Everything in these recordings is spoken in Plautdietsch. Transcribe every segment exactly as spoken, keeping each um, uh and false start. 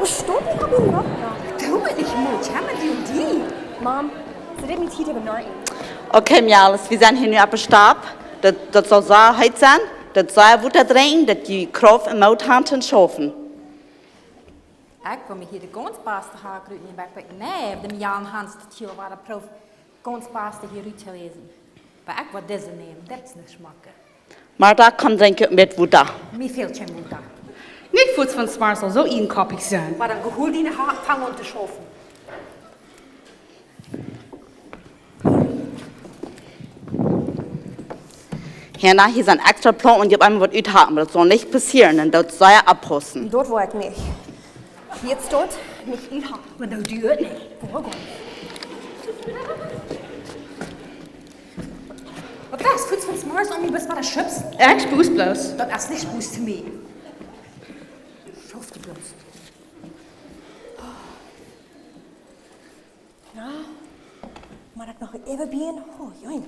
Stopp, ekj hab een Rock aun. Doo et nich, Mut, hab die un die. Mom, see deed mie Tiet äwa Norton. Okay, Mejales, wie sent hia nu opp de Stap. Daut, daut saul soo heet sennen, daut saul Wota drinkjen, daut jie Krauft un Moot haben to schaufen. Ekj well mie hia de gaunz baste Hack rut nämen, oba ekj weet nich, däm Jan Hans daut hia wada prooft gaunz baste hia rut to läsen. Oba ekj well dise nämen, daut es ne Schmocke. Marta, komm, drinkj met Wota. Mie fält kjeen Wota. Nich fuaz von zemorjes aul soo ieejenkoppich sennen. Oba dan hol die ne Hack, fang aun to schaufen. Hia, na, hia sent extra Plaunten, dee opp eemol waut uthacken, oba daut saul nich passieren un daut saul jie oppaussen. Daut woa ekj nich. Hia steit nich uthacken, oba daut deit nich. Waut es, fuaz von zemorjes aun, du best bie de Chips? Ekj spoos bloos. Daut es nich Spoos to mie. Schauf die bloos. Na, mott ekj noch äwa bie? Oh, joi.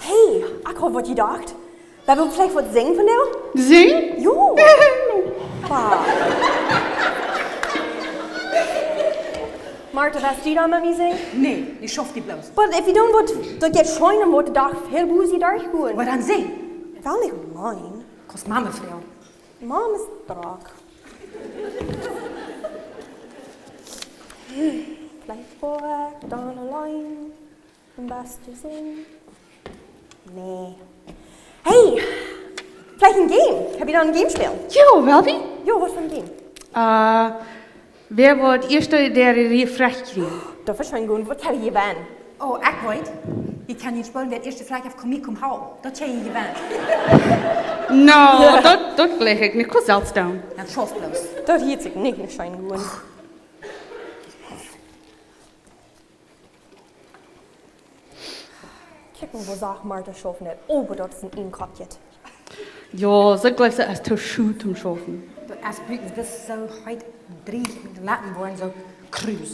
Hey, ekj hab waut jedocht. Well wie veleicht waut sinjen von die? Sinjen? Jo. Ba. Marta, west du dan met mie sinjen? Nä, ekj schauf die bloos. Oba wan wie dan waut, daut jeit scheen un waut de Dach väl boolt, daut jeit goot. Waut dan sinjen? Well nich auleen. Kaust Mama froagen. Mom es drock. Veleicht woa ekj dan auleen een bät sinjen. Nä. Hey, veleicht een Game. Kjenn wie dan een Game spälen? Jo, well wie? Jo, waut fa een Game? Äh, wäa woat daut ieeschte de Rie trajcht kjrieen? Daut woat scheen goot. Waut kjenn wie jewennen? Oh, ekj weet. Jie kjennen june Spellen, wäa daut ieeschte veleicht opp Komik kjemt hoolen. Daut kjenn jie jewennen. No, daut, daut jleew ekj nich. Ekj kaun selfst doonen. Dan schauf bloos. Daut hieet sikj nich no scheen goot. Kjikj mol, woo sacht Marta schaufen deit. Oh, daut es een Ieejenkoppich. Jo, see jleeft, see es too schuw toom schaufen. Daut es buten, daut es soo heet, dreajch, miene Leppen woaren soo kruus.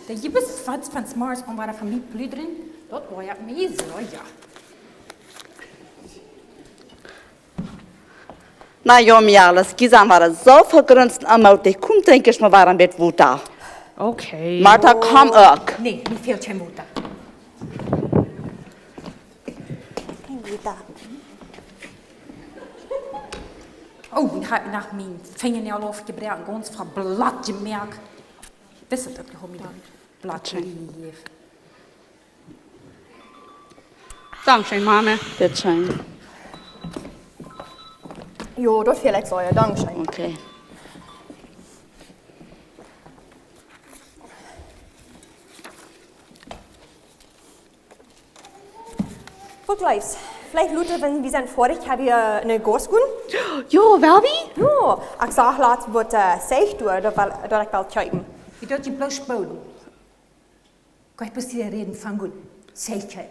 Dee, jie wisst waut von zemorjes aun wada von mie pludren? Daut woa jie mie soo, jo. Na jo, Mejales, jie sent wada soo vegrunzt un mootich. Komm, drink ieescht mol wada een bät Wota. Okay. Marta, komm uk. Nä, mie fält kjeen Wota. Kjeen Wota. Oh, ekj hab mie noch mienen Finjanail aufjebroaken, gaunz veblatt jemoakt. Wist daut uk, dee haud mie daut Blatt jejäft. Dankscheen, Mama. Bitte schön. Jo, daut fält ekj soo, jo, dankscheen. Okay. Waut jleefst? Veleicht lota, wan wie sent foadich, hab wie, äh, ne Gauss gonen? Jo, well wie? Jo, ekj sach latst waut, äh, Seich doa, daut well, daut ekj well kjeepen. Wie daut jie bloos spoden. Ekj mott die räden von goot. Secha.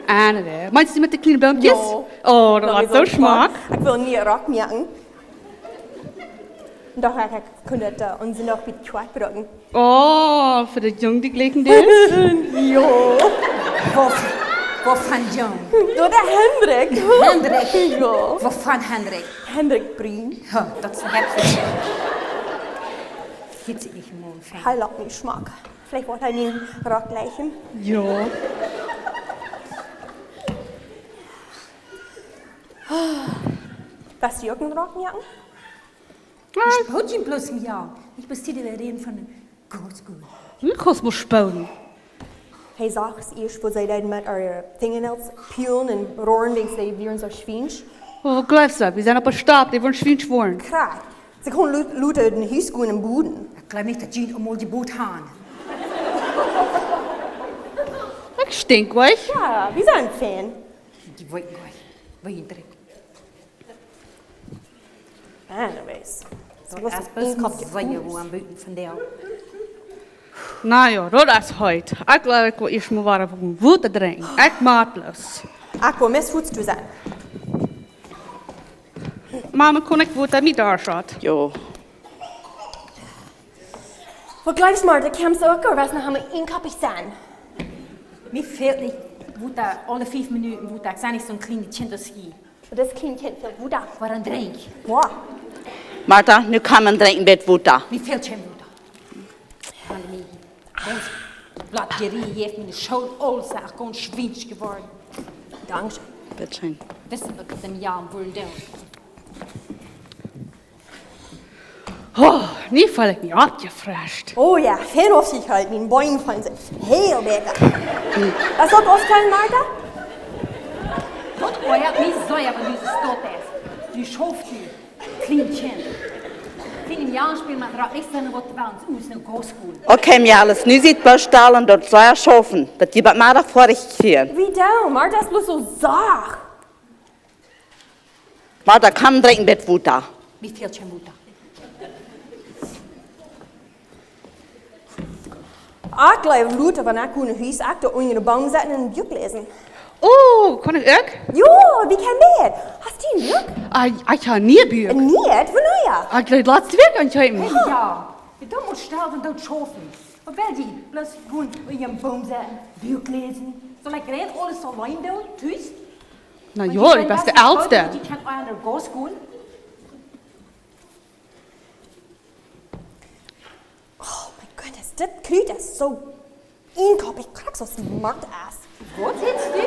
Aundasch. Meenst du met de kjliene Bloomkjes? Jo. Oh, daut woat soo schmock. Ekj well een nieen Rock moaken. Docht ekj, ekj kunn daut, äh, un see noch bie de Kjoakj brucken. Oh, fa de Jung, dee jlikj deit? Jo. Waut, waut fa een Jung? Doa de Hendrik. Hendrik? Jo. Waut fa een Hendrik? Hendrik Briem. Jo, daut es een Hendrik. Jeit sikj nich mol fein. Hee lot mie schmock. Veleicht woat hee mie een Rock jlikjen. Jo. West du uk een Rock moaken? Jo. Ekj wull die bloos mea. Ekj bestell die de Räden von de Goats Goats. Du kaust mol spoden. Hee sach ieescht, woo see deeden met äare Finjanails pielen un roaren, wäajen see wieren soo schwiensch. Oh, jleefst du, wie sent opp de Stap, dee woaren schwiensch woaren. Krakjt. See kunnen lu-, luta ut dän Hus gonen un booden. Ekj jleew nich, daut jie daut mol jebot haben. Ekj stink, weetst? Jo, wie sent fein. Dee weeten nich, woo jie drinkjen. Anyways. Daut es best een Kopp Tee, woo am buten von däa. Na jo, daut es heet. Ekj jleew, ekj woa ieescht mol waut von Wota drinkjen. Ekj mott bloos. Ekj woa meist fuaz sennen. Mama, kaun ekj Wota met Darst? Jo. Waut jleefst, Marta, kjemst du uk, ooda woascht noch emol ieejenkoppich sennen? Mie fält nich Wota, aule fief Minuten Wota, ekj sie nich soon kjlienet Kjint aus jie. Daut kjlienet Kjint fält Wota. Waut een Drinkj. Boah. Marta, nu komm un drinkj een bät Wota. Mie fält kjeen Wota. Hallo, mie. Gaunz Blattjerie haft miene School aul soo gaunz schwiensch jeworden. Dankscheen. Bitteschön. Wist du, waut dee mie aun wullen doonen? Oh, nu feel ekj mie oppjefrescht. Oh jo, fein oppjefrescht, miene Been feelen sikj väl bäta. Waut es daut, Oskar un Marta? Daut oajat mie sea, wan du soo stolt best. Du schaufst nich. Kjlienet Kjint. Kjlienet Kjint spieet met Rad, nich seenen, waut wie ons ut no Goos gonen. Okay, mejales, nu sitt bloos stell un daut saul schaufen. Daut jie bie Meddach foadich sent. Wie dan? Marta es bloos soo sacht. Marta, komm, drinkj een bät Wota. Mie fält kjeen Wota. Ekj jleew, Lotta, wan ekj no Hus, ekj doo unja dän Boom setten un een Buak läsen. Oh, kaun ekj uk? Jo, wie kjennen met. Hast du een Buak? Ah, ekj hab nie een Buak. Een nich? Wanea? Ekj jleew, latste Wäakj aunjeschekjt. Jo, du motst stell un doot schaufen. Waut well jie? Bloos gonen unja dän Boom setten, Buak läsen. Saul ekj rein aules auleen doonen, tus? Na jo, du best de Elste. Jie kjennen aul no Goos gonen. Oh my goodness, dit Krut es soo eenkoppich, krakjt soo aus Mott es. Waut sajchst du?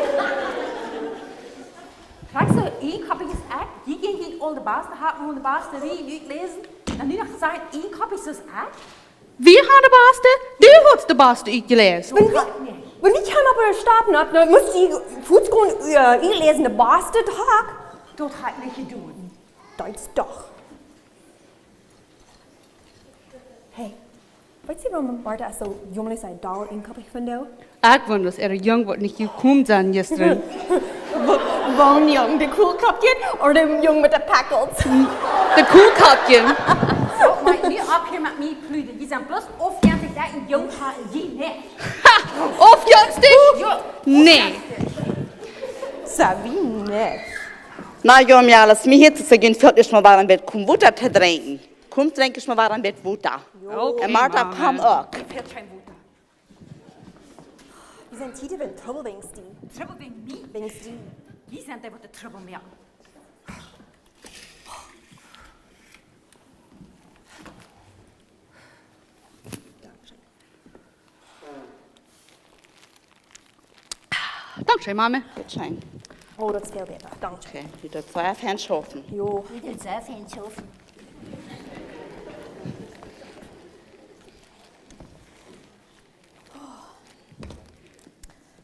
Krakjt soo eenkoppich aus ekj? Jie jinjen aul de baste, haben aul de baste Rieej utjeläsen. Un nu noch sajen, eenkoppich soo aus ekj? Wie haben de baste? Du hast de baste utjeläst. Wan wie, wan wie kjeemen opp de Stappen opp, dan must du fuaz gonen, äh, utläsen, de baste Tag. Daut hab ekj nich jedonen. Daut es doch. Hey, weetst du, wuarom Marta es soo jomlich, see daut eenkoppich von doa? Ekj wunda, daut äa Jung woat nich jekomen sennen jistren. Wa-, waut Jung? De Koolkoppkje ooda de Jung met de Pekjels? De Koolkoppkje. Soo, mau nu opp hia met mie pludren. Jie sent bloos aufjenstich, daut een Jung haft un jie nich. Ha! Aufjenstich? Jo. Nä. Aufjenstich. Soo, wie nich? Na jo, mejales, mie hia to sennen, fält ieescht mol waut een bät, komm, Wota to drinkjen. Komm, drinkj ieescht mol waut een bät Wota. Jo. Okay, Mama. Un Marta, komm uk. Ekj hab kjeen Wota. Wie sent hia, wäajen Trubbel wäajen die? Trubbel wäajen mie? Wäajen die. Wie sent dee, waut de Trubbel moaken? Dankscheen, Mama. Bitteschön. Oh, daut es väl bäta. Dankscheen. Okay, du deist sea fein schaufen. Jo. Du deist sea fein schaufen.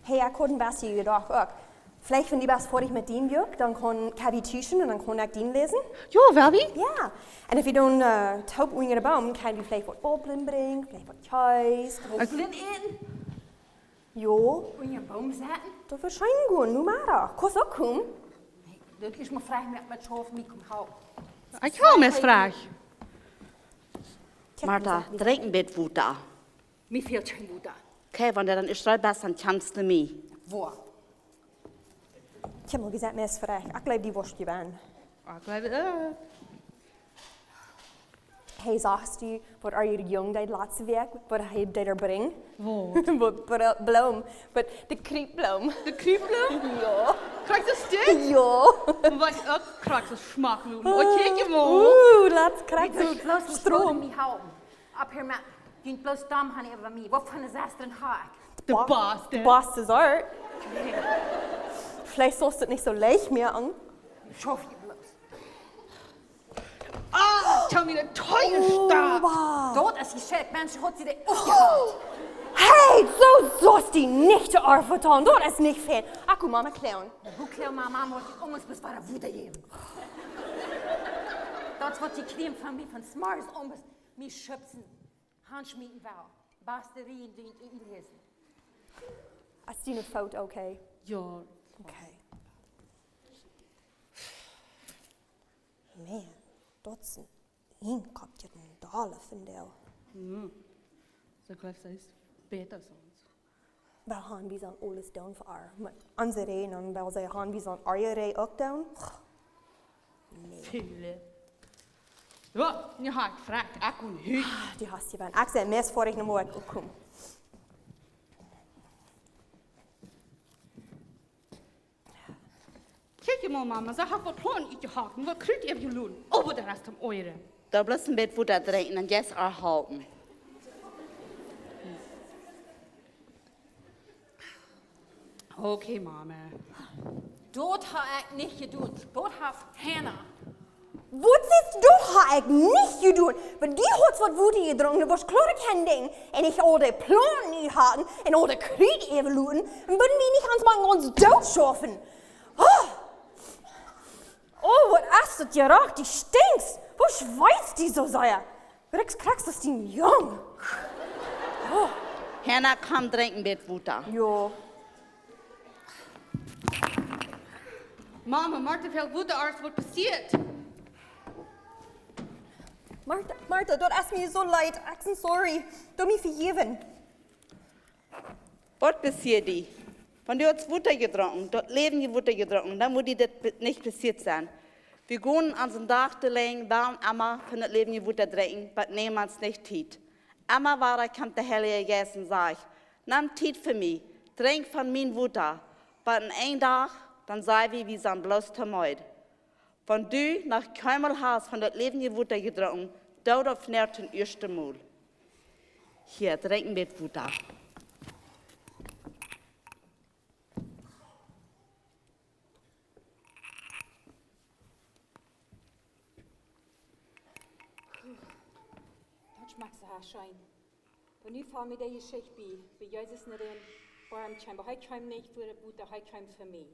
Hey, ekj haud een bät jedocht uk. Veleicht, wan du best foadich met dien Buak, dan kaun, kjenn wie tuschen un dan kaun ekj dien läsen. Jo, well wie? Jo. Un wan wie dan, äh, toop unja dän Boom, kjenn wie veleicht waut Auplen brinjen, veleicht waut Kjees. Auplen äten? Jo. Unja dän Boom setten? Daut woat scheen gonen, nu mau. Kaust uk komen? Daut es mau frie met, met Schaufen, mie komm halpen. Ekj hab mie frie. Marta, drinkj een bät Wota. Mie fält kjeen Wota. Okay, wan du dan ieescht best, dan kjemst du mie. Woo? Ekj hab mau jesajcht, mie es frie. Ekj jleew, du woascht jewennen. Ekj jleew, äh. Hey, sachst du, waut äa Jung deed latste Wäakj, waut hee deed brinjen? Waut? Waut Bl-, Bloom, waut de Kjriebloom. De Kjriebloom? Jo. Krakjt soo steit? Jo. Un waut uk krakjt soo schmack, Loom. Oh, kjikj mol. Uh, latst krakjt soo Stroom. Wie sent mie halpen. Opp hia met, jie bloos domm han äwa mie. Waut fa eene Sestren hab ekj? De Ba-, baste. De baste Sort. Veleicht saust du daut nich soo leicht moaken. Schauf jie bloos. Ah, tell me the toy stuff. Oba. Daut es jeschekjt, Mensch, haud see dee oppjehaut. Hey, soo saust du nich to Arve doonen. Daut es nich fair. Ekj go Mama klären. Woo kjlien Mama, mott ekj onges bes wada Wota jäwen. Daut es waut jie kjrieen von mie, von Smarts onges mie schubsen. Haunt schmieten well. Baste Rieej doonen utläsen. Es diene Foot okay? Jo. Okay. Man, daut es een Kopf, daut es een Dall von die. Hm. Soo, ekj jleew, see es bäta aus ons. Well, han wie sent aules doonen fa äa. Met onse Rieej, un well see han, wie sent äare Rieej uk doonen. Nä. Väle. Jo, nu hab ekj frie, ekj go hut. Du hast jewennen. Ekj sie meist foadich, nu mott ekj uk komen. Kjikj mol, Mama, see haft waut Plaunten utjehoakt un waut Krut äwajeloten. Oh, waut daut es toom oajren. Doo bloos een bät Wota drinkjen un jeist ar halpen. Okay, Mama. Daut hab ekj nich jedonen. Daut haft Hannah. Waut sitst du, hab ekj nich jedonen? Wan du haud waut Wota jedrunken, dan wudd ekj kloa kjennen denkjen. Un ekj aul de Plaunten uthacken un aul de Krut äwajeloten. Un wudden wie nich ons mau ons doot schaufen. Oh. Oh, waut es daut jeroak, du stinkjst. Woo schweetst du soo sea? Rikjs krakjt aus dien Jung. Oh. Hannah, komm, drinkj een bät Wota. Jo. Mama, Marta, väl Wota, aules waut passieet. Marta, Marta, daut es mie soo leet. Ekj sie sorry. Doo mie vejäwen. Waut passieed die? Wan du haudst Wota jedrunken, daut läwendje Wota jedrunken, dan wudd die dit be-, nich passieet sennen. Wie gonen onsen Dach delenj, wellen emma von daut läwendje Wota drinkjen, oba nämen ons nich Tiet. Emma wada kjemt de Heilje Jeist un sajcht: Nemm Tiet fa mie, drinkj von mien Wota. Oba een Dach, dan sent wie, wie sent bloos too meed. Wan du noch kjeenmol hast von daut läwendje Wota jedrunken, doo daut vondoag toom ieeschten Mol. Hia, drinkj een bät Wota. Daut schmakjt soo scheen. Oba nu foll mie de Jeschicht bie, woo Jesus no dän Boom kjeem, oba hee kjeem nich fa daut Wota, hee kjeem fa mie.